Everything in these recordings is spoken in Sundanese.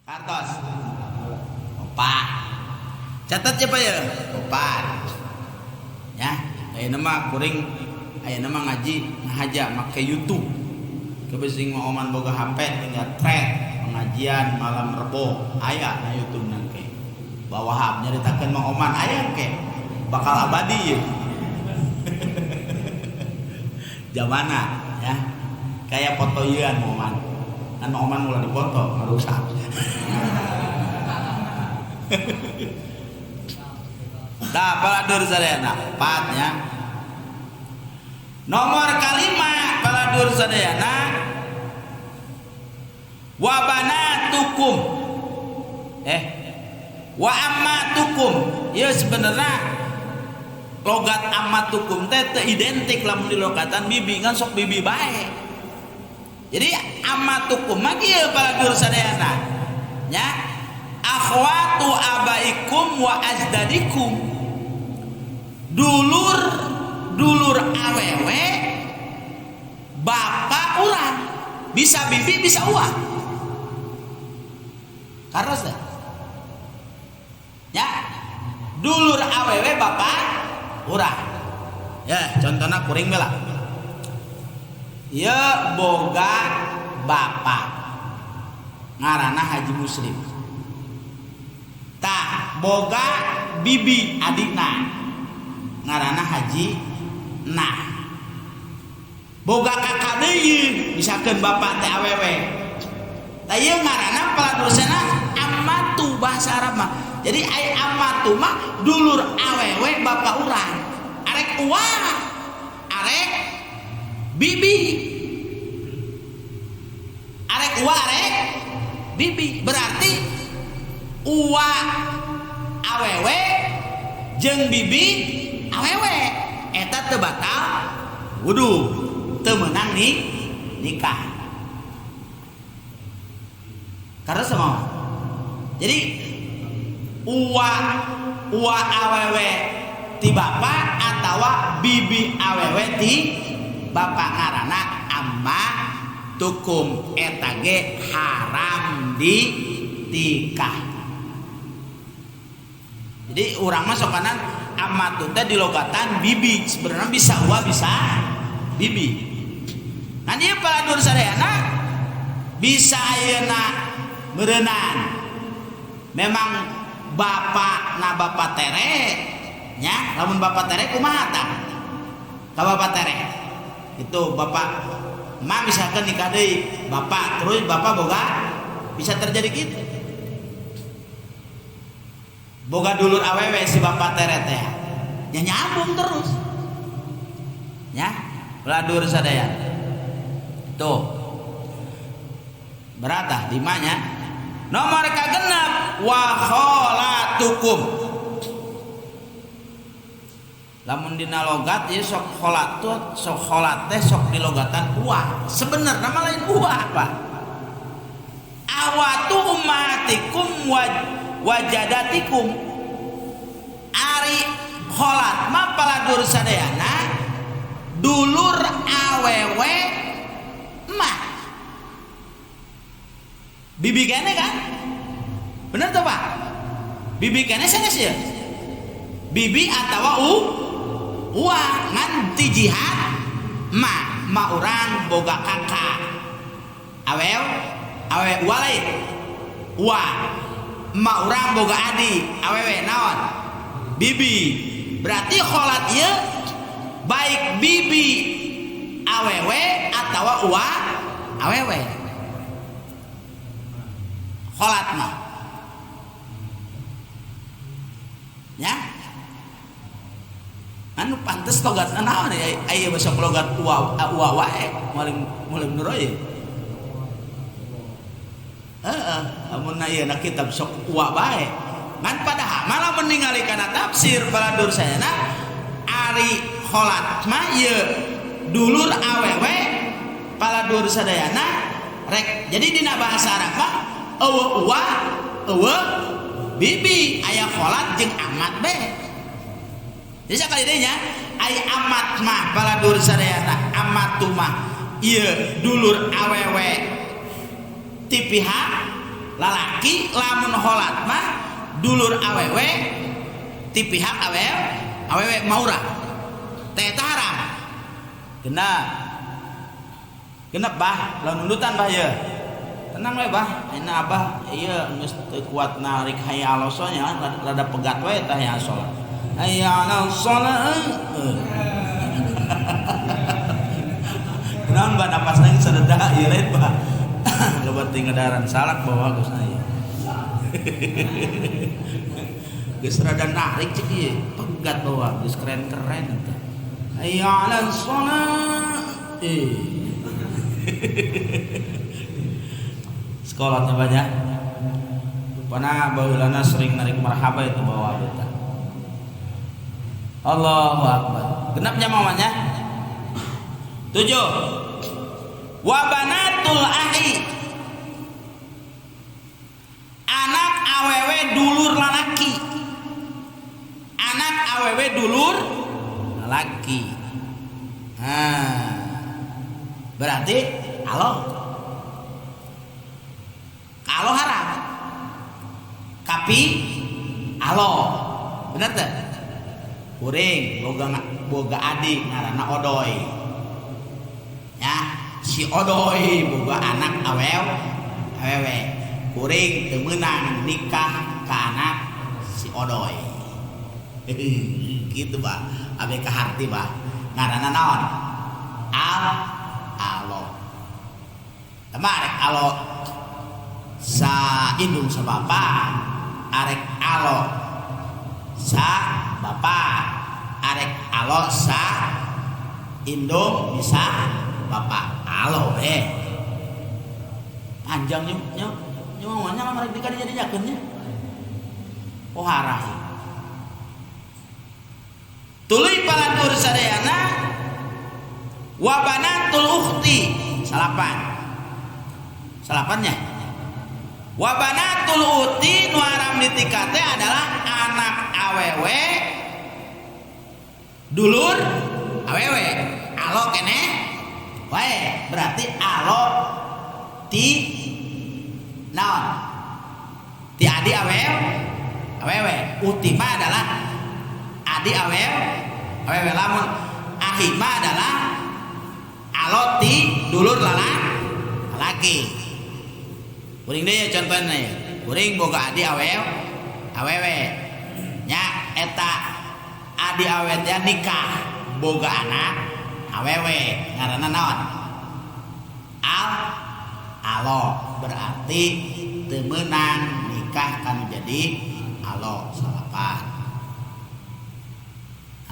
Kartos. Opat. Catat ya Pak ya? Opat. Ya, ayeuna mah kuring ayeuna mah ngaji ngahaja make YouTube. Kebesing mah oman boga HP tinggal thread pengajian malam Rebo aya na YouTube nangke. Bawahab nyaritakeun Mang Oman aya ke bakal abadi ya. Jamana ya. Kayak foto ieuan Mang Oman. Kan Mang Oman mulai dipoto ngarusak. Tah paladur sadayana empatnya. Nomor kalima paladur sadayana wa banatukum. Wa ammatukum. Ieu sebenarnya logat ammatukum teh teu identik lamun dilogatan bibi ngan sok bibi bae. Jadi ammatukum mah kieu paladur sadayana. Nya akhwatu abaikum wa ajdadikum. Dulur dulur awewe bapak urang bisa bibi bisa uang. Karena ya dulur awewe bapak urang. Ya contohna kuring bela. Ya boga bapak ngaranna Haji Muslim. Tah boga bibi adikna ngaranna Haji Nah. Boga kakak deui misalkeun bapak teh awewe. Tah ieu ngaranna paladurna amatu bahasa Arab mah. Jadi ai amatu mah dulur awewe bapak urang. Arek uang, arek bibi. Arek uwa arek bibi. Berarti uwa awewe jeung bibi awewe eta teu batal wudu, teu meunang nikah. Karena sama. Jadi uwa uwa awewe ti bapak atawa bibi awewe ti bapak ngaranna amma tukum eta ge haram di tikah. Jadi urang mah sokanan amatun teh dilogatan bibi, sebenarnya bisa uwa bisa bibi. Nah ieu paladur sadayana bisa ayeuna meureunnan. Memang bapak na bapak tere nya, lamun bapak tere kumaha tah? Ka bapak tere. Itu bapak mah misalkan nikah deui, bapak terus bapak boga bisa terjadi gitu. Boga dulur awewe si bapak tere teh. Ya nyambung terus. Ya, paladur sadaya. Tuh. Beratah limanya. Nomor kagenep wa kholatukum. Lamun dina logat ieu sok kholatut, sok kholat teh sok dilogatan uwa. Sebenarnya mah lain uwa, Pak. Awatu ummatikum wajadatikum. Ari kholat mah paladur sadayana dulur awewe mah. Bibi kene kan? Bener tuh Pak? Bibi kene sanes ya? Bibi atawa uwa ngan ti jihad ma ma urang boga kakak. Awew awe uwa lain. Uwa ma urang boga adi awewe naon? Bibi. Berarti kholat ieu baik bibi awewe atawa uwa awewe. Kholat mah. Ya. Anu pantes logat naon ya aya besok logat uwa uwa wae mulai bener ieu. Heeh, lamun ieu na kitab sok uwa bae. Ngan padahal malah meningali kana tafsir paladur sayana ari kholat mah ieu dulur awewe paladur sadayana rek. Jadi dina bahasa Arab mah eueuh uwa eueuh bibi aya kholat jeung amat be. Jadi sakali deui nya ai amat mah paladur sadayana amatu mah ieu dulur awewe ti pihak lalaki lamun holat mah dulur awewe ti pihak awewe maura teh eta haram. Genep. Genep bah, lamun nundutan bah ye. Tenang we bah, ayeuna abah ieu geus teu kuat narik hayya 'alas nya rada pegat we tah hayya 'alas. Hayya 'alas shalah. Naon bah napasna geus sadeda ieu lain bah. Loba teh ngadaran salak bawa geus ieu. Geus rada narik cek ieu, pegat bawa geus keren-keren eta. Hayya 'alas shalah. Sekolahnya banyak. Rupana baheulana sering narik marhaba itu bawa eta. Allahu akbar. Genapnya mamanya. 7. Wa banatul akhi. Anak awewe dulur lalaki. Anak awewe dulur lalaki. Nah, berarti alo. Alo haram. Tapi alo. Bener teh? Kuring boga adik ngaranna Odoy. Ya, si Odoy boga anak awewe. Kuring teu meunang nikah ka anak si Odoy. Gitu bah, abe kaharti bah. Ngaranna naon? Al alo. Tama arek alo sa indung sa bapa, arek alo sa bapa, arek alo sa indung bisa bapa. Alo panjang nya nyuwannya mah rek dikadinya-dinyakeun nya. Oh harah. Tuluy palatur sadayana wa banatul ukhti salapan. Salapannya. Wa banatul ukhti nu haram ditikah teh adalah anak awewe dulur awewe. Alo keneh wae, berarti alo ti naon? Ti adi awewe. Uti mah adalah adi awewe, lamun ahi mah adalah alo ti dulur lalaki. Kuring deui contohna ya. Kuring boga adi awewe. Nya eta adi awewe teh nikah boga anak awewe ngaranna naon? Al alo, berarti teu meunang nikah kanu jadi alo salapan.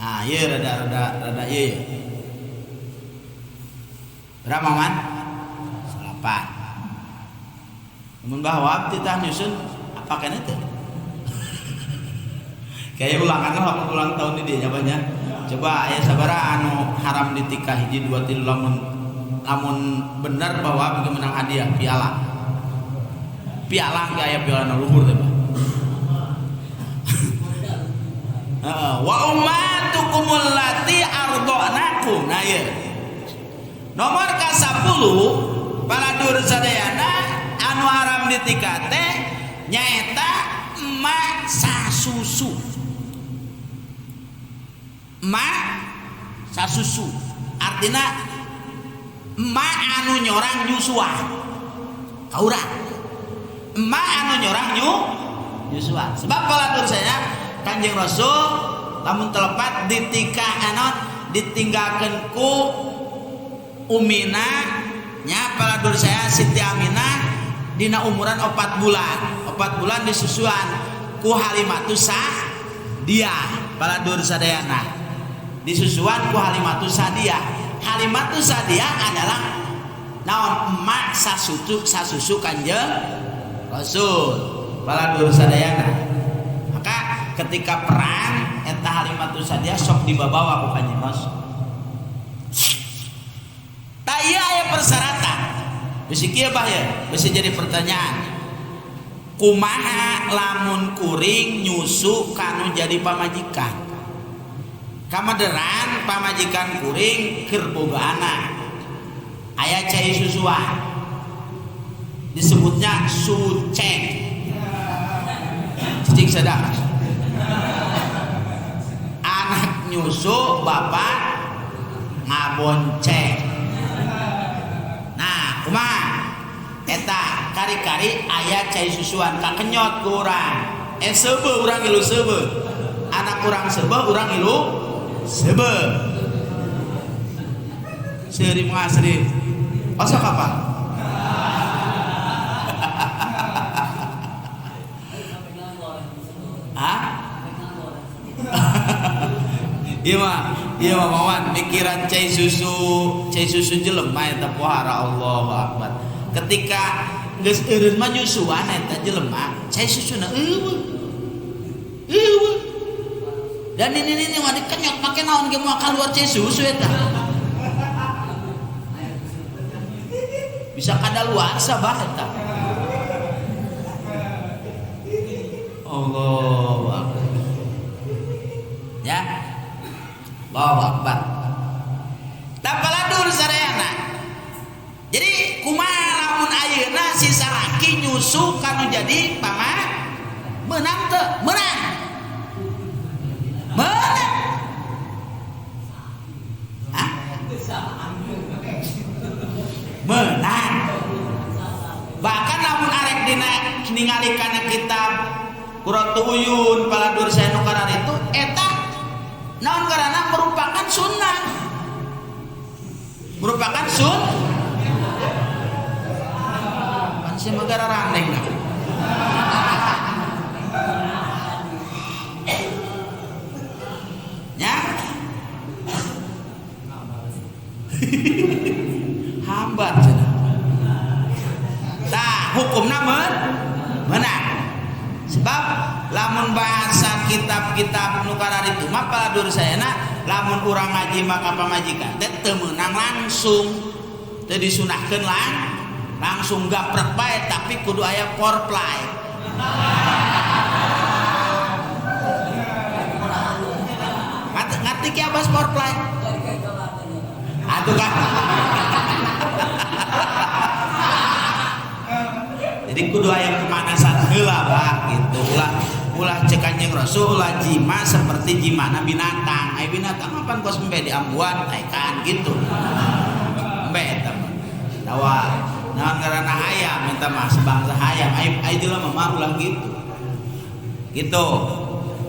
Ah ieu rada ieu. Berapa man? Salapan. Mun bahwa titah nyusun apa kene teh? Kayak ulangan lah ulang tahun ini dia banyak. Coba aya sabaraha anu haram ditikah hiji 2 3 lamun bener bahwa bagi menang hadiah piala. Piala ge aya piala nu luhur teh Pak. Heeh, wa ummatukum allati arda'nakum. Nah ieu. Nomor ka-10 paladur sadayana anu haram ditikah teh nyaeta emak sasusu. Emak sasusu artina emak anu nyorang nyusuan ka urang. Emak anu nyorang nyusuan. Sebab palatur saya Kanjeng Rasul lamun telepat ditikah anon ditinggalkeun ku Umina nya paladur saya Siti Aminah dina umuran 4 bulan. 4 bulan disusuan ku Halimatus Sa'diyah paladur sadayana. Disusuan ku Halimatus Sa'diyah. Halimatus Sa'diyah adalah naon emak sasusu Kanjeng Rasul paladur sadayana. Maka ketika perang eta Halimatus Sa'diyah sok dibabawa ku Kanjeng Rasul. Tah ieu aya persyaratan. Bisi kieu bah ya, bisi jadi pertanyaan. Kumaha lamun kuring nyusu kanu jadi pamajikan? Kamaderan pamajikan kuring keur boga anak. Aya cai susuan. Disebutnya suceng. Cicing sedang. Anak nyusu, bapak ngabonceng. Nah, kumaha? Eta kari-kari aya cai susuan kakenyot ku urang. Seubeuh urang ngilu seubeuh. Anak urang seubeuh, urang ngilu seubeuh. Seuri mengasri. Osok apa? Hah? Iya mah Mawan, mikiran cai susu jelema eta pohara Allahu Akbar. Ketika geus eureun mah nyusuan eta jelema, cai susuna eueuh. Eueuh. Dan ini mah dikenyot make naon ge moal kaluar cai susu eta. Bisa kadaluarsa bah eta. Allahu Akbar. Ya. Allahu Akbar. Tapaladur sarayana. Jadi kumaha lamun ayeuna si salaki nyusu kanu jadi pama meunang teu? Meunang. Meunang. Hah? Meunang. Bahkan lamun arek dina ningali kana kitab Qurratu Uyun paladur saya nu karar itu eta naon karana merupakan sunnah. Merupakan sun. Pan sia mah gara randeng dah. Ya. Hambat cenah. Tah hukumna meunang. Sebab lamun bahasa kitab-kitab nu kararitu mah paladur sayana lamun urang ngaji maka pamajikan teh teu meunang langsung, teu disunahkeun langsung gaprek bae tapi kudu aya foreplay. Ngerti ki abas foreplay? Atuh kan. Jadi kudu aya pemanasan heula bah gitu. Ulah cek Kanjeng Rasul ulah jima seperti jimana binatang. Ai binatang apan kos embe diambuan kan gitu. Embe eta mah. Tawa naon ngaranna hayam eta mah sebangsa hayam. Ai jelema mah ulah gitu. Gitu.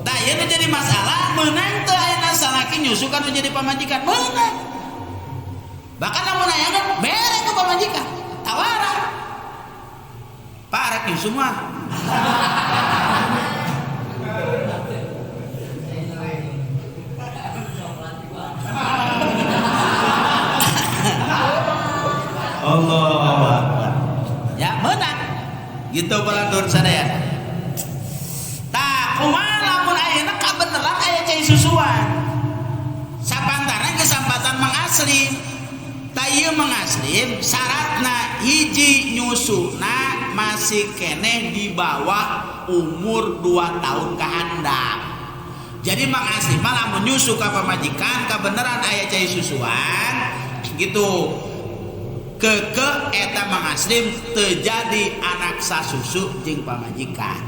Tah ieu nu jadi masalah meunang teu ayeuna salaki nyusu kan jadi pamajikan meunang. Bahkan lamun aya bere ku pamajikan tawaran. Pak arek nyusu mah. Allahu Akbar. Ya meunang. Gitu balantur sadaya. Tah kumaha lamun ayeuna kabeneran aya cai susuan. Sapantaran kesempatan Mang Aslim. Tah ieu Mang Aslim syaratna hiji nyusuna masih keneh di bawah umur 2 tahun kahandap. Jadi Mang Aslim mah lamun nyusu ka pamajikan kabeneran aya cai susuan gitu. Keke eta Mang Aslim terjadi anak sasusu jeung pamajikan.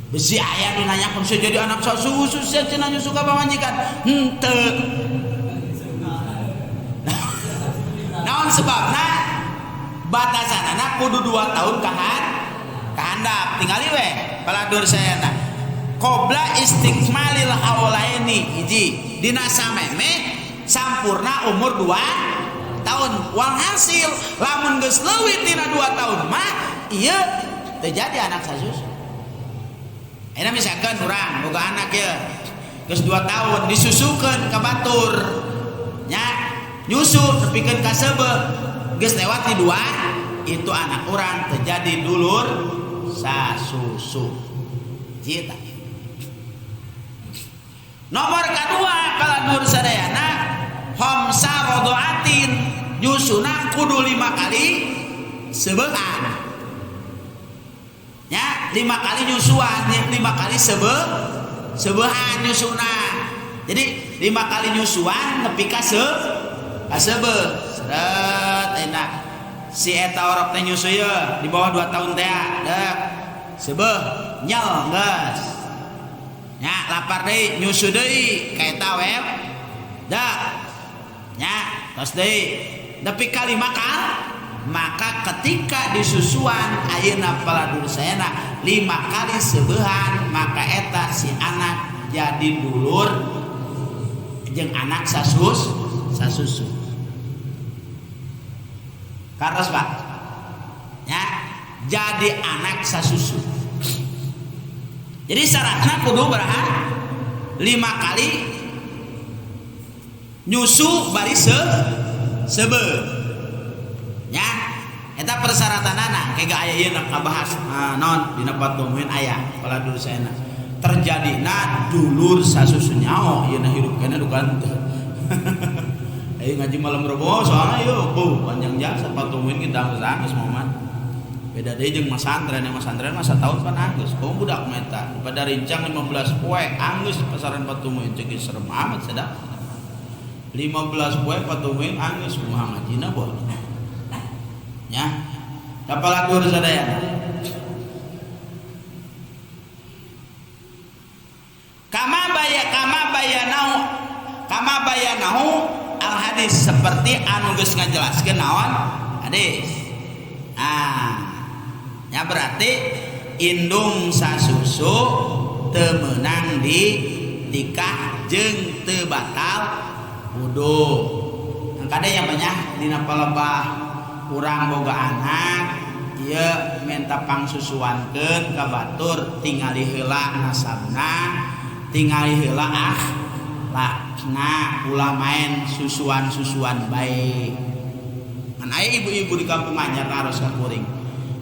Besi aya nu nanya bisa jadi anak sasusu sia cenah nyusu ka pamajikan. Henteu. Naon sebabna? Batasanana kudu 2 tahun kahandap. Tingali we paladur sayana. Qobla istikmalil haulaini hiji dina sameme sampurna umur 2 tahun. Walhasil lamun geus leuwih tina 2 tahun mah ieu teu jadi anak sasusu. Ayeuna misalkan urang boga anak ieu geus 2 tahun disusukeun ka batur nya nyusu nepikeun ka seubeuh geus lewat di 2 itu anak urang terjadi dulur sasusu. Cita. Nomor kedua kalau nur sadayana khamsa rodoatin nyusuna kudu 5 kali sebehan. Ya, 5 kali nyusuan, 5 kali sebehan nyusuna. Jadi 5 kali nyusuan nepi ka seubeuh. Seret enak. Si eta orok teh nyusu ye di bawah 2 tahun teh dek seubeuh nyel geus nya lapar deui nyusu deui ka eta awewe dak nya tos deui nepi ka 5 kali maka ketika disusuan ayeuna paladur sayana 5 kali seubeuhan maka eta si anak jadi dulur jeung anak sasusu. Kartos Pak ya, jadi anak sasusu. Jadi syaratnya kudu beraha 5 kali nyusu bari seubeuh nya eta persyaratanana ke aya ieu na kabahas naon dina Fathul Muin aya paladur saena terjadina dulur sasusu nyaho ieu na hirup keneh dukan teu. Ayo ngaji malam Rebo soalnya yuk, bu panjang jasa Fathul Muin kita anggus momen. Beda deui jeung masantren, yang masantren mah satahun pan anggus. Komo budak mah eta pada rincang 15 poe anggus pasaran Fathul Muin ceuk serem amat sedap. 15 poe Fathul Muin anggus kumaha ngajina boh. Nya. Kapalakur sadaya. Kama bayanahu al hadis seperti anu geus ngajelaskeun naon hadis. Ah, ya berarti indung sasusu teu meunang di tikah jeung teu batal wudu. Kade yang banyak dina palebah urang boga anak ieu menta pangsusuankeun ka batur tingali heula nasabna, tingali heula akhlakna, ulah main susuan-susuan bae. Ngan aya ibu-ibu di kampung anyar naros ka kuring.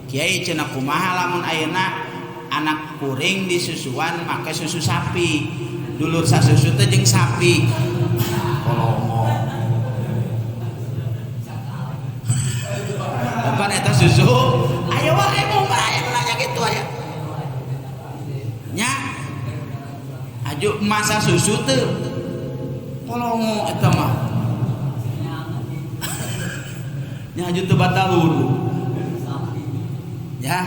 Kiai cenah kumaha lamun ayeuna anak kuring disusuan make susu sapi. Dulur sasusu teh jeung sapi. Kolongo. Bukan eta susu. Ayo wae mau aya nu nanya kitu aya. Nya. Aju masa susu teh. Kolongo eta mah. Nya aju teu batal wudu. Ya,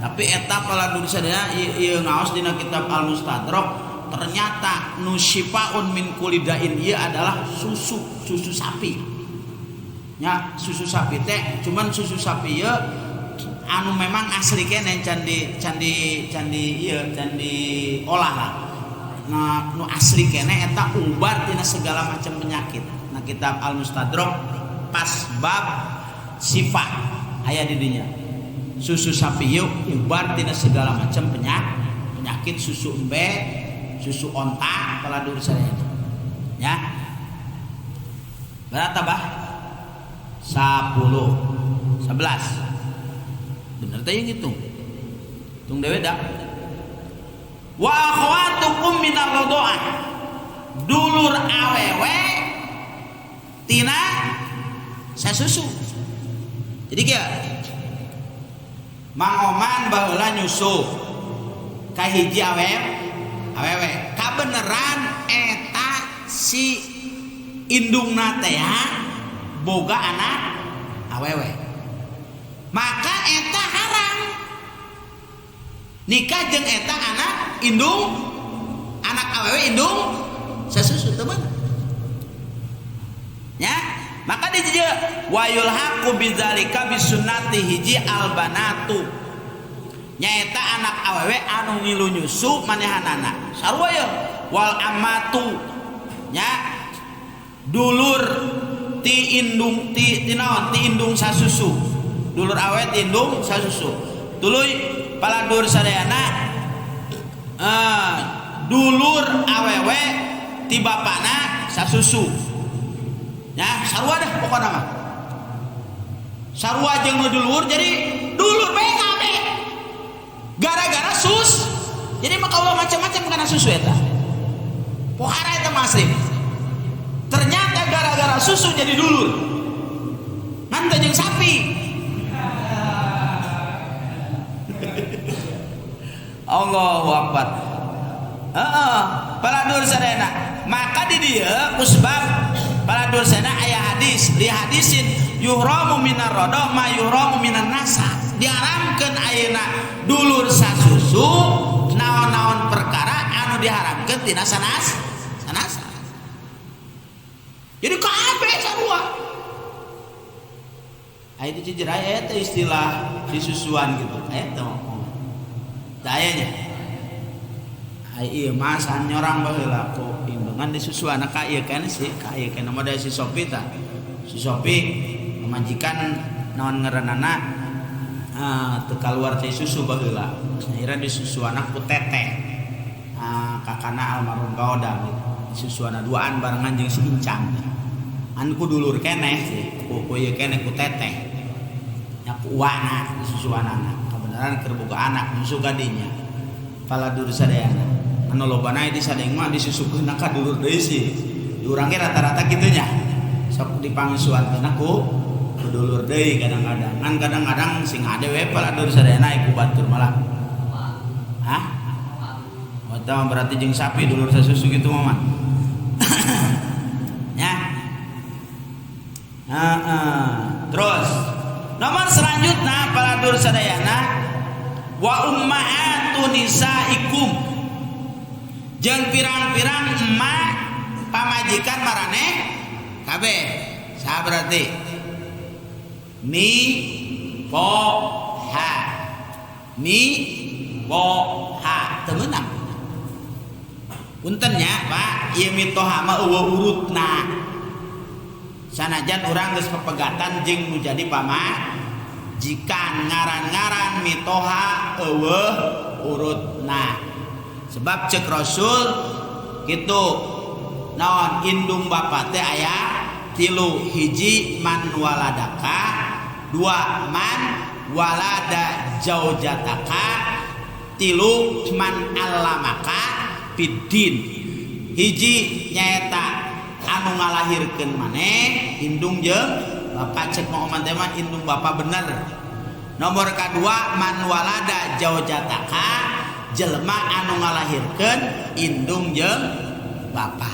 tapi eta paladur sadaya ieu ngaos dina kitab Al-Mustadrak ternyata nusyifaun min kulidain ieu adalah susu sapi. Nya susu sapi teh cuman susu sapi ieu anu memang asli keneh can di olah lah. Nah, nu asli keneh eta ubar tina segala macam penyakit. Nah, kitab Al-Mustadrak pas bab sifat aya di dinya. Susu sapi ieu ubar tina segala macam penyakit, susu embe, susu onta, paladur sadaya. Ya. Berapa bah? 10 11. Bener teh yang ngitung. Hitung dewe dah. Wa akhwatukum minar radha'ah. Dulur awewe tina sasusu. Jadi kieu Mang Oman baheula nyusu ka hiji awewe kabeneran eta si indungna teh boga anak awewe maka eta haram nikah jeung eta anak indung anak awewe indung sasusu teu bener nya. Maka di dieu wa yulhaqu bidzalika bisunnati hiji albanatu nyaeta anak awewe anu ngilu nyusu manehanana sarua ye wal amatu nya dulur ti indung ti naon ti indung sasusu dulur awewe ti indung sasusu tuluy paladur sadayana dulur awewe ti bapana sasusu ya sarua dah pokona mah sarua jeung nu dulur jadi dulur bae kabeh gara-gara sus jadi mah kaula macam-macam kana susu eta pohara eta mah asli ternyata gara-gara susu jadi dulur ngan teh jeung sapi. Allahu akbar. Heeh, paladur sadayana maka di dieu kusbab Paladur sana aya hadis li hadisin yuhramu minar radha ma yuhramu minan nasab. Diharamkeun ayeuna dulur sasusu naon-naon perkara anu diharamkeun tina sanas sanasa. Jadi kabeh sarua. Aya di Cijerai aya teh istilah disusuan gitu. Aya teh ngomong. Teu aya nya. Ai ieu mah nyorang baheula ku indungan disusuan ka ieu keneh sih, ka ieu keneh mah si Sopi tah. Si Sopi pamajikan naon ngaranana teu kaluar cai susu baheula. Akhirna disusuanna ku teteh. Kakana almarhum Kaodang gitu. Disusuanna duaan barengan jeung si Incang. An ku dulur keneh sih, ku ieu keneh ku teteh. Nya ku uwana disusuanana. Kabeneran keur boga anak nyusu kadinya. Paladur sadayana. Anu lobana di sadeng mah disusukeun ka dulur deui sih. Di urang ge rata-rata kitu nya. Sok dipangsuan ku dulur deui kadang-kadang. Ngan kadang-kadang sing ade we paladur sadayana ku batur malah. Hah? Oh, eta mah berarti jeung sapi dulur sasusu kitu mah. Ya. Terus nomor selanjutnya paladur sadayana wa ummahatu nisaikum jeung pirang-pirang emak pamajikan maraneh kabeh. Saha berarti? Mi po ha. Mi po ha teu meunang. Punten nya Pak, ieu mitoha mah eueuh urutna. Sanajan urang geus pepegatan jeung nu jadi pamajikan ngaran-ngaran mitoha eueuh urutna. Sebab cek Rasul kitu naon indung bapa teh aya 3, hiji man waladaka, 2 man walada jaujataka, 3 man allamaka fiddin. Hiji nyaeta anu ngalahirkeun maneh indung jeung bapa, cek mau oman teh mah indung bapa bener. Nomor kadua man walada jaujataka, jelema anu ngalahirkeun indung jeung bapa.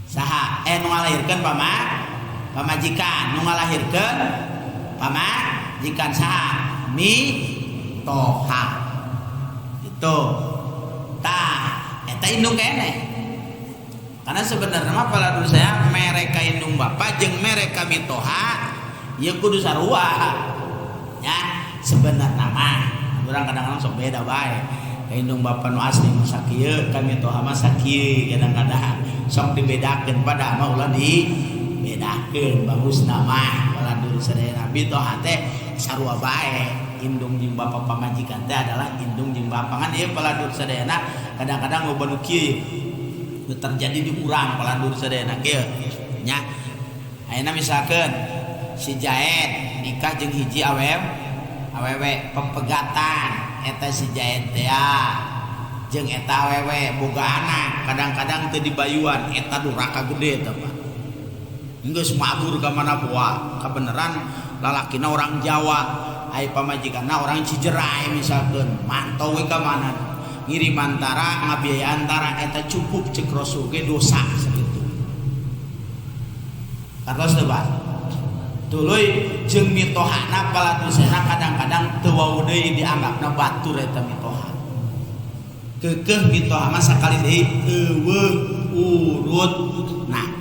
Saha nu ngalahirkeun pamajikan, nu ngalahirkeun pamajikan saha? Mi toha. Itu tah eta indung keneh. Karena sebenarnya mah paladur saya mereka indung bapa jeung mereka mitoha ieu kudu sarua. Ya, sebenarnya mah urang kadang-kadang sok beda bae. Ka indung bapa nu asli mah sakieu, ka mitoha mah sakieu, kadang-kadang sok dibedakeun padahal mah ulah dibedakeun. Bagusna mah paladur sadaya mitoha teh sarua bae. Indung jeung bapa pamajikan teh adalah indung jeung bapa. Ngan ieu paladur sadayana kadang-kadang loba nu kieu terjadi di urang paladur sadayana kieu nya. Ayeuna misalkeun si Jaed nikah jeung hiji awewe pepegatan eta si Jaed teh jeung eta awewe boga anak, kadang-kadang teu dibayuan eta duraka gede eta Pak. Geus mabur ka mana boa, kabeneran lalakina orang Jawa, ai pamajikanna orang Cijerai misalkeun, mantau we ka mana. Ngirim antara ngabiayaan antara eta cukup cek Rasul ge dosa sakitu. Kartos teu Pak? Tuluy jeung mitohana paladusena kadang-kadang teu wau deui dianggapna batur eta mitoha. Keukeuh mitoha mah sakali deui eueuh urutna.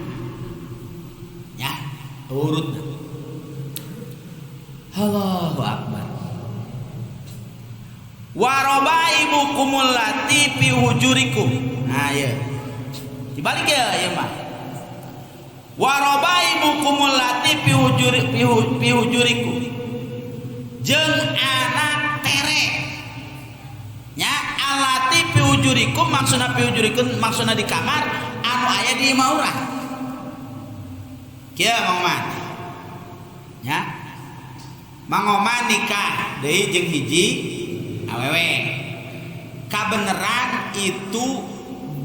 Ya, urutna. Allahu akbar. Warobaibukumul lati fi hujurikum. Nah, ieu. Dibalik ya ieu mah. Warobaibukumul lati fi hujuri fi hujurikum. Jeung anak tere. Nya alati fi hujurikum maksudna fi hujurikum maksudna di kamar anu aya di imah urang. Kieu Mang Oman. Nya. Mang Oman nikah deui jeung hiji awewe. Kabeneran itu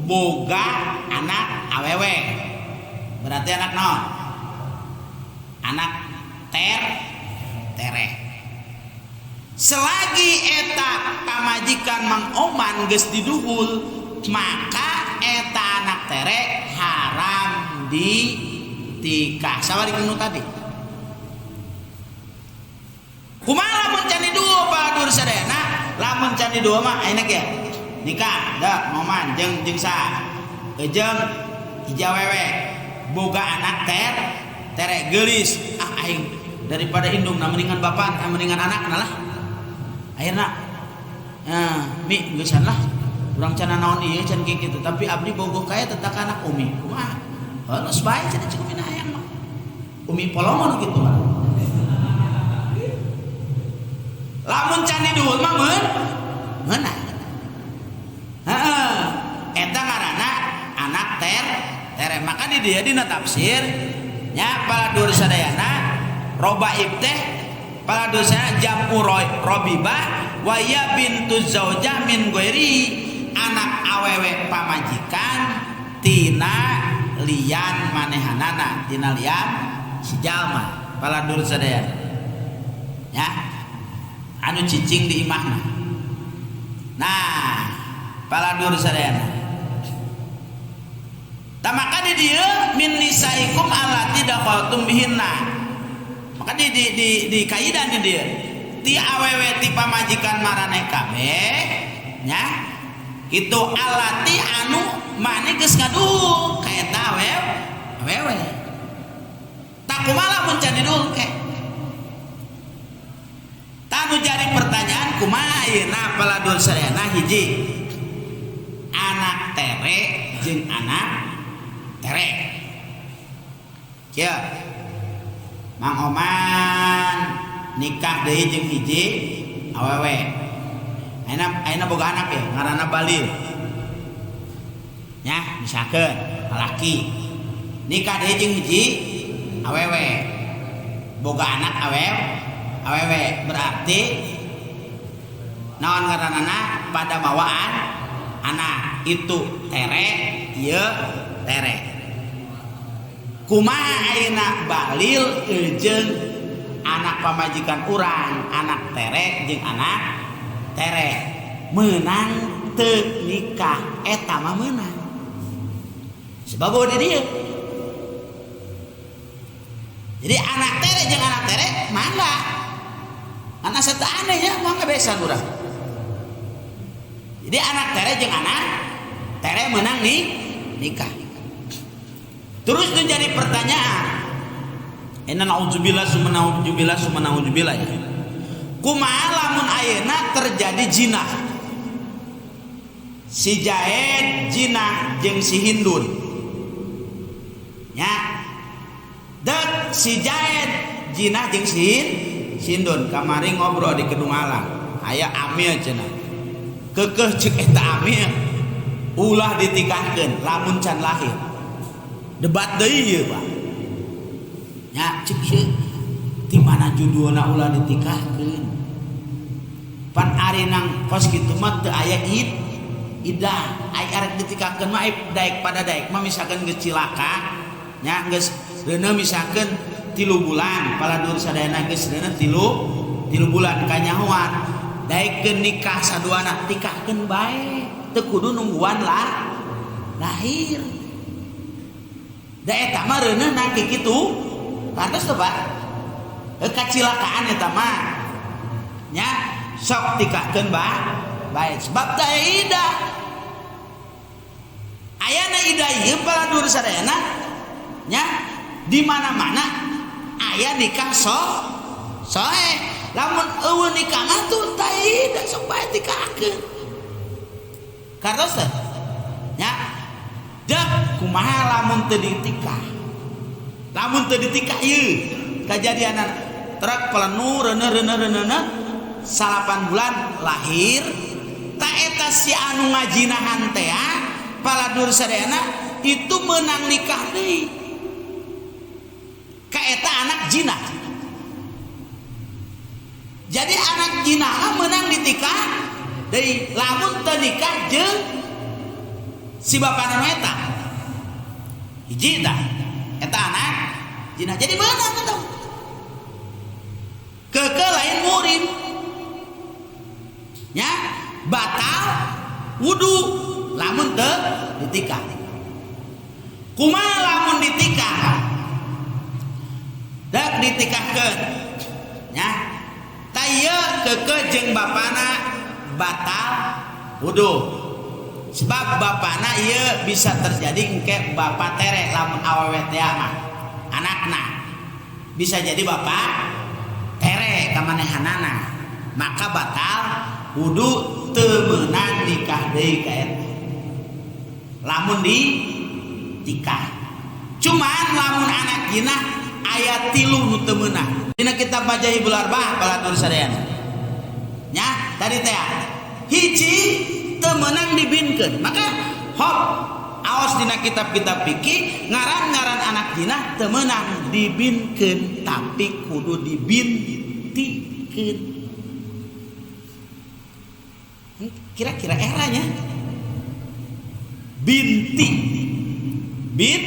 boga anak awewe. Berarti anak naon? Anak tereh. Selagi eta pamajikan Mang Oman geus diduhul, maka eta anak tereh haram ditikah. Sawari nu tadi. Kumaha lamun can dua padur sadayana? Lamun can dua mah ayeuna kieu. Nikah da moman jeung jeung saha? Jeung hiji awewe boga anak tere geulis. Ah aing daripada indungna mendingan bapak, mendingan anakna lah. Akhirna mi geusan lah. Urang can naon ieu can kitu tapi abdi bogoh kae tetah ka anak umi. Kumaha? Halus bae cenah cek umi hayang mah. Umi polongon kitu mah. Lamun can diduhul mah meunang. Heeh, eta ngaranna anak tere. Maka di dieu dina tafsir nya paladur sadayana robaib teh paladur sadayana jam'u robibah wa ya bintu zaujah min ghairi, anak awewe pamajikan tina lian manehanana, tina lian si jalma paladur sadayana nya anu cicing di imahna. Nah, paladur sadayana. Tah maka di dieu min nisaikum allati dakhaltum bihinna. Maka di kaidah di dieu ti awewe ti pamajikan maraneh kabeh nya kitu allati anu maneh geus ngaduh ka eta awewe. Tah kumaha lamun can diduh ke? Tanu jadi pertanyaan kumaha ayeuna paladur sadayana hiji anak tere jeung anak tere. Kieu Mang Oman nikah deui jeung hiji awewe. Ayeuna boga anak ya ngaranna Balil. Nya misalkeun lalaki nikah deui jeung hiji awewe. Boga anak awewe berarti naon ngaranna pada bawaan anak itu tere ieu tere. Kumaha ayeuna Balil jeung anak pamajikan urang, anak tere jeung anak tere meunang teu nikah eta mah meunang. Sebab di dieu. Jadi anak tere jeung anak tere mangga. Anak satu aneh ya mangga besan urang. Jadi anak tere jeung anak tere menang nih nikah. Terus menjadi pertanyaan. Inna na'udzubillah summa na'udzubillah summa na'udzubillah ya. Kumaha lamun ayeuna terjadi jinah. Si Jaid jinah jeung si Hindun. Nya. Dek si Jaid jinah jeung si Hindun kamari ngobrol di Kedung Alang. Aya amil cenah. Kekeh cek eta amil ulah ditikahkeun lamun can lahir. Debat deui ieu Pak. Nya cek ieu di mana judulna ulah ditikahkeun. Pan ari nang kos kitu mah teu aya idah. Ai arek ditikahkeun mah daek pada daek mah misalkeun geus cilaka nya geus reuneuh misalkeun 3 bulan paladur sadayana geus reuneuh 3 bulan kanyahoan daekeun nikah saduana tikahkeun bae teu kudu nungguan lah lahir. Da eta mah reuneuh nang kitu pantes teu Pak? Kacilakaan eta mah nya sok tikahkeun bae sebab teh idah. Ayana idah ieu paladur sadayana nya di mana-mana aya nikah soe lamun eueuh nikah mah tuh teh idah sok bae tikahkeun. Kartos teh nya dek kumaha lamun teu ditikah. Lamun teu ditikah ieu kajadianan truk pelenu reuneuh 8 bulan lahir ta eta si anu ngajinahan teh paladur sadayana itu menang nikah deui ka eta anak jinah. Jadi anak jinah menang ditikah deui lamun teu nikah jeung si bapana nu eta hiji tah eta anak jinah jadi meunang eta. Keke lain murim nya batal wudu lamun teu ditikah. Kumaha lamun ditikah dek ditikahkeun nya tah ieu keukeuh jeung bapana batal wudu sebab bapana ieu bisa terjadi engke bapa tere lamun awewe teh mah anakna bisa jadi bapa tere ka manehanana maka batal wudu teu meunang nikah deui ka eta lamun di tikah. Cuman lamun anak jinah aya 3 nu teu meunang dina kitab Majahibul Arbah balatur sadayana nya tadi teh hiji teu meunang dibinkeun maka hop aos dina kitab-kitab fikih ngaran-ngaran anak jinah teu meunang dibinkeun tapi kudu dibintikeun. Kira-kira eranya binti bin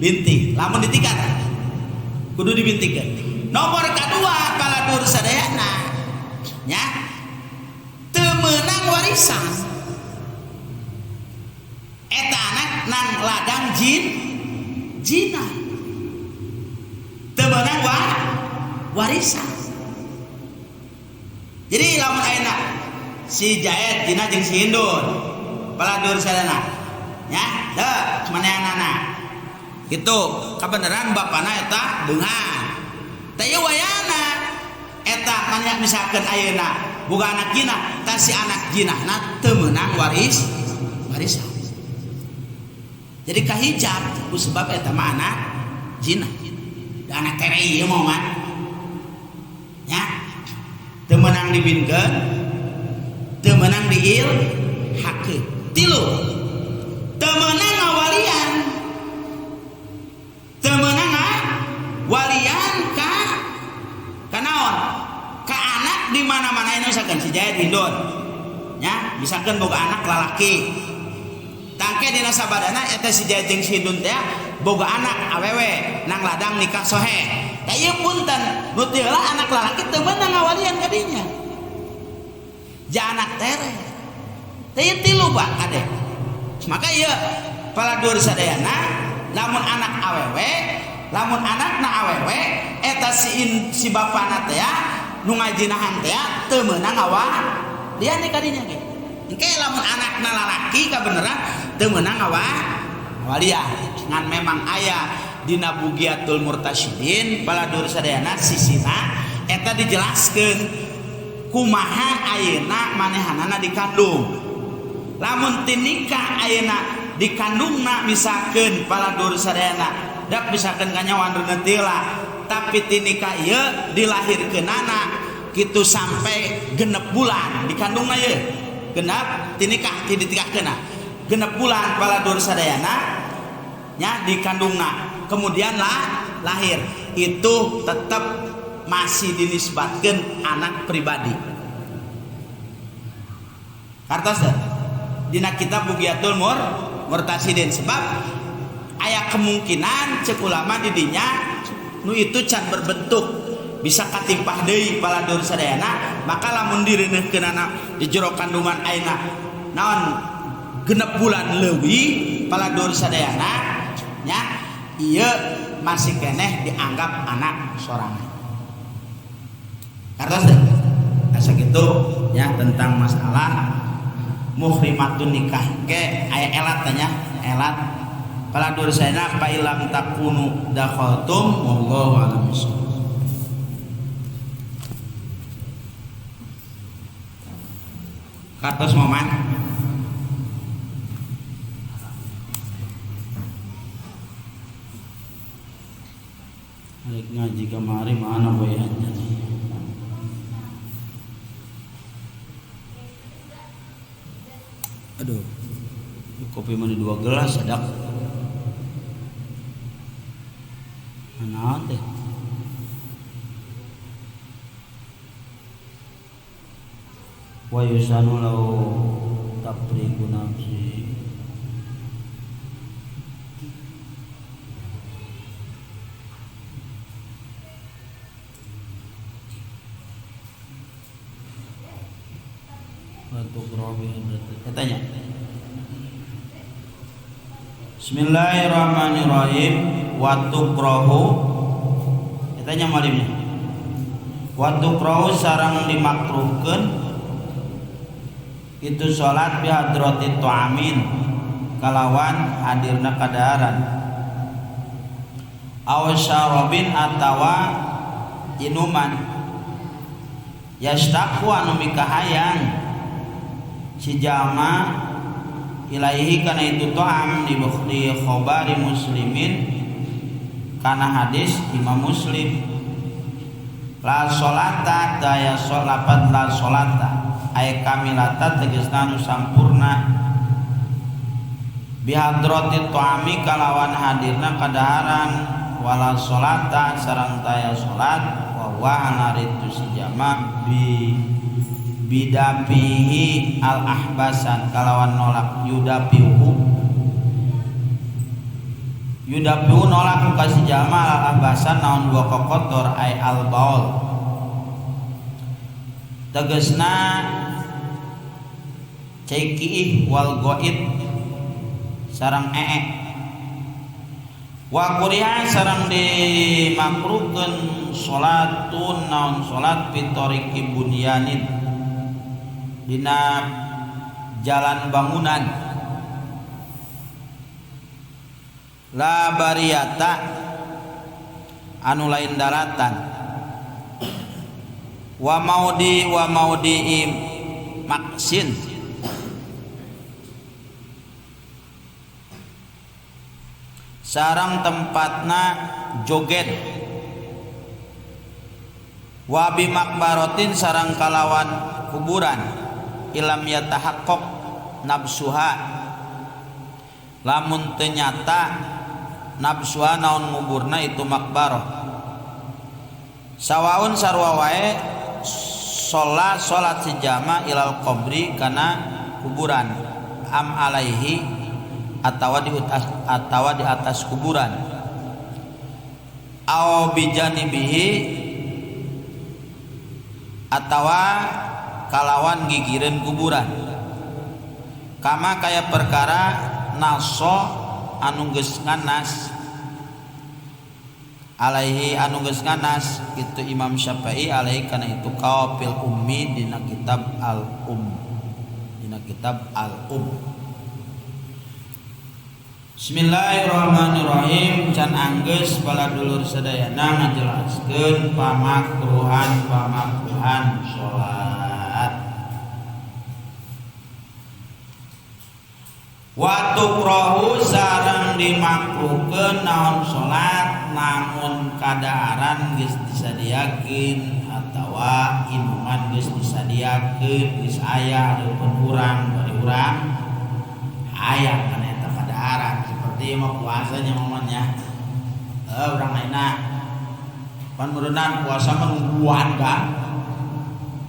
binti lamun ditikat kudu dibintikeun. Nomor kadua paladur sadayana nya teu meunang warisan eta anak nang ladang jin jinah teu meunang warisan. Jadi lamun ayeuna si Jaed jinah jeung si Hindun paladur sadayana nya deuh manehanana gitu kabeneran bapana eta beunghar teh ieu wayana eta maneh misalkeun ayeuna boga anak jinah tah si anak jinahna teu meunang warisan. Jadi kahijab ku sebab eta mah anak jinah da anak tere ieu mah man nya teu meunang dibinkeun teu meunang diilhakeun. Tilu teu meunang ngawalian teu meunang walian ka kanaon ka anak di mana-mana ini misalkan si Jaid Hindun nya misalkan boga anak lalaki tangke dina sabadana eta si Jaid jeung si Hindun teh boga anak awewe nang ladang nikah sohe tah ieu punten nu teu heula anak lalaki teu meunang ngawalian ka dinya ja anak tere teh ieu tilu Pak kade maka ieu paladur sadayana lamun anak awewe lamun anakna awewe eta si bapana teh nu ngajinahan teh teu meunang ngawalian ka dinya ge engke lamun anakna lalaki kabeneran teu meunang ngawalian ngan memang aya dina Bugiatul Murtasyidin paladur sadayana sisina eta dijelaskeun kumaha ayeuna manehanana dikandung lamun ti nikah ayeuna dikandungna misalkeun paladur sadayana dak misalkeun kanyawan reuneuh lah tapi ti nikah ieu dilahirkeunana kitu sampai genep bulan dikandungna ieu genep ti nikah ti ditikahkeunna genep bulan paladur sadayana nya dikandungna kemudian lah lahir itu tetap masih dinisbatkeun anak pribadi. Kartos teh dina kitab Bugiatul Murtasidin sebab aya kemungkinan cek ulama di dinya nu itu can berbentuk bisa katimpah deui paladur sadayana maka lamun direuneuhkeunana di jero kandungan ayeuna naon genep bulan leuwih paladur sadayana nya ieu masih keneh dianggap anak sorangan. Kartos teh asa kitu nya tentang masalah muhrimatun nikah ke aya elat tanya elat paladur sadayana fa ilam takunu dakhaltum wallahu a'lam bishawab. Kartos moman Rek ngaji kamari mana boy aja. Aduh, kopi mana 2 gelas adak. Mana teh? Wa yusanu lau tapriku nafsi. Katanya Bismillahirrahmanirrahim. Wa tukrahu eta nya malimnya. Wa tukrahu sareng dimakruhkeun itu salat bi hadrati ta'amin kalawan hadirna kadaharan aw syarabin atawa inuman yastaqu anu mikahayang si jalma ilaihi kana itu ta'am di khobari muslimin kana hadis Imam Muslim la sholata daya sholapat la sholata ay kamilata tegasna nu sampurna bihadrati ta'ami kalawan hadirna kadaharan wala sholata sareng taya sholat wa wa anaritu si jama bi bidapihi al ahbasan kalawan nolak yudapihu yudapihu nolak ka si jama al ahbasan naon dua kokotor ay al baul tegasna cekiih wal goid sareng ee wa kuriha sareng dimakruhkeun salatun naon salat fitoriki bunyanin dina jalan bangunan la bariyata anu lain daratan wa maudi maksin sarang tempatna joget wa bi makbarotin sarang kalawan kuburan ilam yatahaqqaq nafsuha lamun teu nyata nafsuha naon nguburna itu makbaroh sawaun sarua wae sholat si jama ilal qabri kana kuburan am alaihi atawa di atas kuburan aw bijanibihi atawa kalawan gigireun kuburan kama kaya perkara naso anu geus nganas alaihi anu geus nganas itu Imam Syafi'i alaihi kana itu qafil ummi dina kitab al um dina kitab al um. Bismillahirrahmanirrahim. Can anggeus bala dulur sadayana ngajelaskeun pamakruhan salat. Wa tukrahu sareng dimakruhkeun naon salat namun kadaharan geus disadiakeun atawa inuman geus disadiakeun geus aya hareupeun urang bari urang hayang kana eta kadaharan seperti mah puasanya momennya urang lainna pan meureunnan puasa mah nungguan kan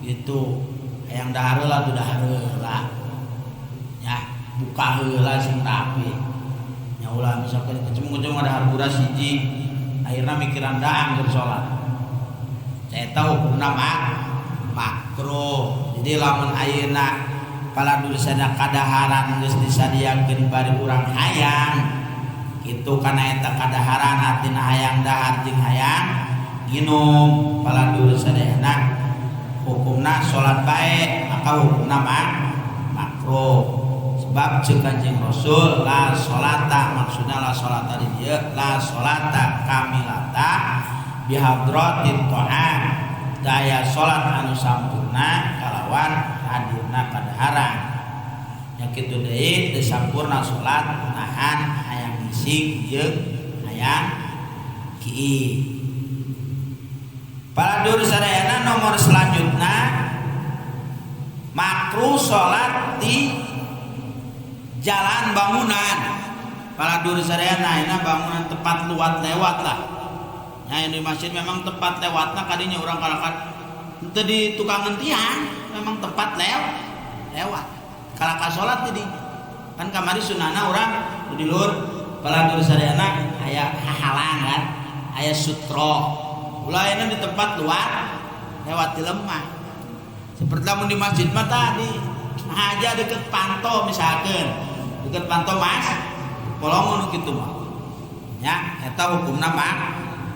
gitu hayang dahar heula tuh dahar heula ya buka heula sing rapi nya ulah misalkan kecemung-kecemung dahar buras hiji akhirna mikiran daang keur salat eta hukumna makruh. Jadi lamun ayeuna pala dursana kadaharan geus disadiakeun bari urang hayang kitu kana eta kadaharan artina hayang dahar jeung hayang nginum pala dursadayana hukumna salat bae maka hukumna makruh. Sebab ceuk Kanjeng Rasul la salata maksudna la salata di dieu la salata kamilata bihadratit ta'am daya salat anu sampurna kalawan hadirna kadaharan nya kitu deui teu sampurna salat nahan hayang ngising jeung hayang kiih. Para dulur sadayana nomor selanjutna makruh salat di jalan bangunan. Para dulur sadayana ini bangunan tempat luat lewat lah. Nah, yang di masjid memang tempat lewatna kadinya urang kalakan henteu di tukang tiang memang tempat lewat. Kalaka salat di kan kamari sunana urang di luhur para dulur sadayana aya hahalang kan aya sutro. Ulah di tempat luar lewat di lemah. Seperti lamun di masjid mah tadi aja deket panto misalkan deket panto mas Polongon kitu mah. Nya eta hukumna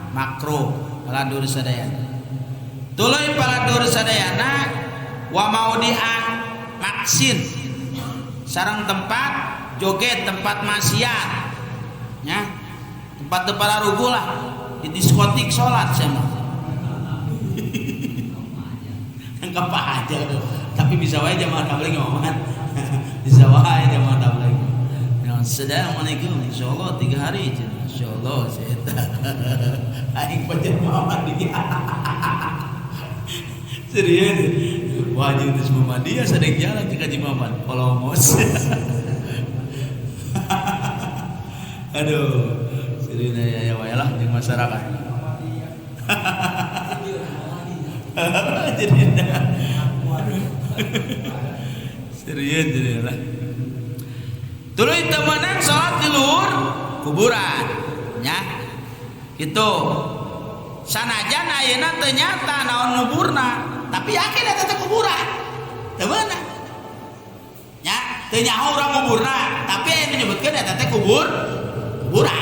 makruh paladur sadayana. Tuluy paladur sadayana wa maudi'a maksin sareng tempat joget tempat maksiat. Nya tempat teu pararuguh lah di diskotik salat sia mah. Anggap aja tapi bisa wae jamaah tabligh mah. Bisa wae jamaah tabligh. Assalamualaikum, insyaallah 3 hari insyaallah saya aing pacar Muhammadiyah. Serius wajib geus Muhammadiyah sadek jalan ka Haji Muhammad polomos. Aduh, serius aya wae lah jeung masyarakat. Jadi serius jadi lah. Tuluy teu meunang salat di luhur kuburan nya. Kitu. Sanajan ayeuna teu nyata naon nguburna, tapi yakin eta teh kuburan. Teu meunang. Nya, teu nyaho urang nguburna, tapi aya menyebutkeun eta teh kuburan.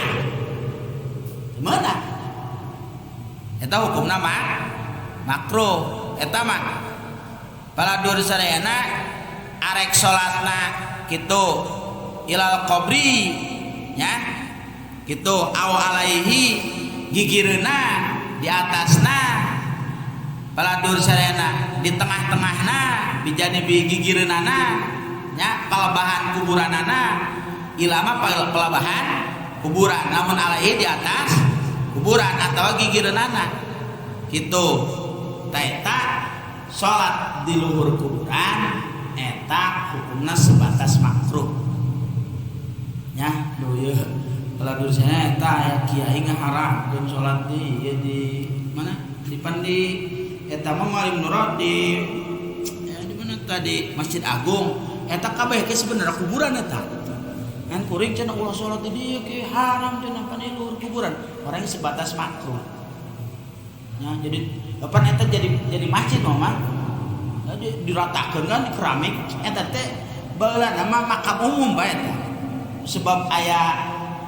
Teu meunang. Eta hukumna mah makruh. Eta mah paladur sadayana arek salatna kitu ilal qabri nya kitu aw alaihi gigireuna di atasna paladur sadayana di tengah-tengahna bijanibi gigireunana nya palabahan kuburanana ilama palabahan kuburan namun alaihi di atas kuburan atawa gigireunana kitu ta eta salat di luhur kuburan eta hukumna sebatas makruh. Nya duh ieu paladur sadayana eta aya kiai ngaharamkeun salat di ieu di mana di pandi eta mah Malim Nurad di ya, di mana tadi Masjid Agung eta kabeh ke sebenarnya kuburan eta kan kuring cenah ulah salat di dieu ke haram cenah pan di luhur kuburan orang sebatas makruh. Nya jadi pan eta jadi masjid mah jadi diratakeun kan di keramik eta teh baheula mah makam umum bae eta sebab aya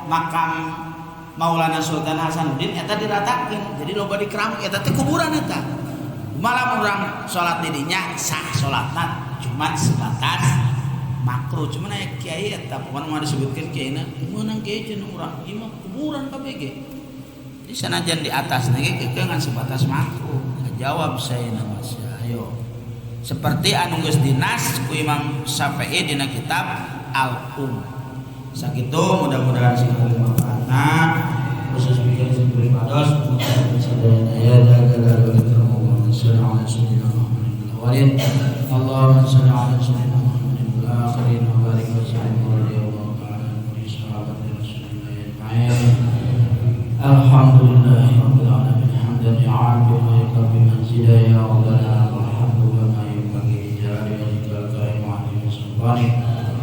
makam Maulana Sultan Hasanuddin eta diratakeun jadi loba di keramik eta teh kuburan eta malam urang salat di dinya sah salatna cuman sebatas makruh cuman aya kiai eta pokona mah disebutkeun kiaina meunang kiai cenah urang ieu mah kuburan kabeh ge jadi sanajan di atasna ge keukeuh ngan sebatas makruh jawab saya nama ayo seperti anu geus dinas ku Imam Syafi'i dina kitab Al-Um. Sakitu mudah-mudahan sing manfaatna khusus bikin sing pribados Allahumma shalli ala sayyidina Muhammadin wal akhirin wa barik wa sallim wa radhiyallahu ta'ala an sahabati rasulillah ajma'in. Alhamdulillahi rabbil alamin hamdan yu'afi wa yukafi manzila ya rabbana walhamdu kama yanbaghi li jalali wajhikal karim wa 'azimi sultanik.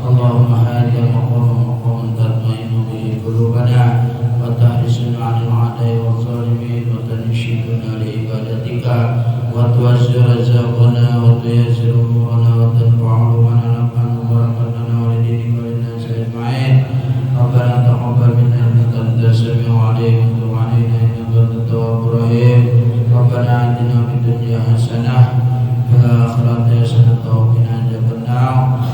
Allahumma hadhihi maqamun maqamun tatma'innu bihi qulubana wa tahrisuna 'anil 'adai wal zalimin wa tanshiduna li ibadatika wa tuwazziru razaqana wa tuyassiru umurana wa tanfa'u lana naf'an mubarakan lana wa lidinika wa linnasi ajma'in. Rabbana taqabbal minna innaka antas samiul 'alim wa tub 'alaina innaka antat tawwabur rahim. Rabbana atina fid dunya hasanah wa fil akhirati hasanah wa qina adzabannar.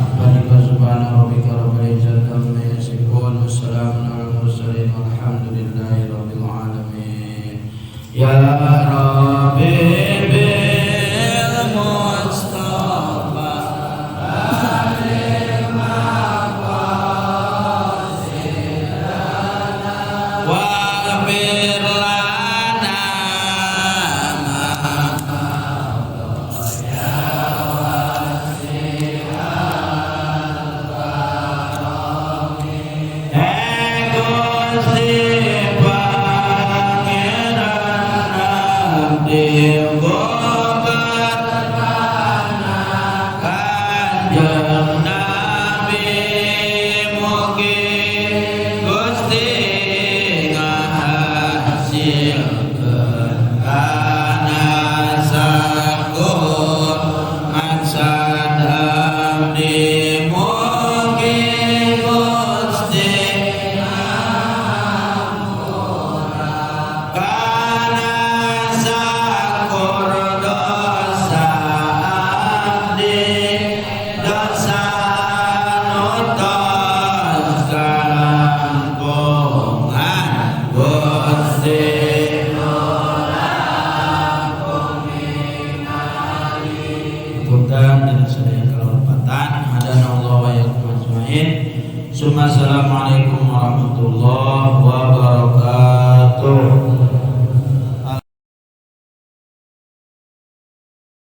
Subhana rabbika rabbil izzati amma yasifun wassalamun alal mursalin walhamdulillahi rabbil alamin. Ya rabbi bil mustafa alim maqasidana wa bir lana ma Gusti Pangeran. punten dina sadaya kalepatan. Hadanallahu wa iyyakum ajmain. Assalamualaikum warahmatullahi.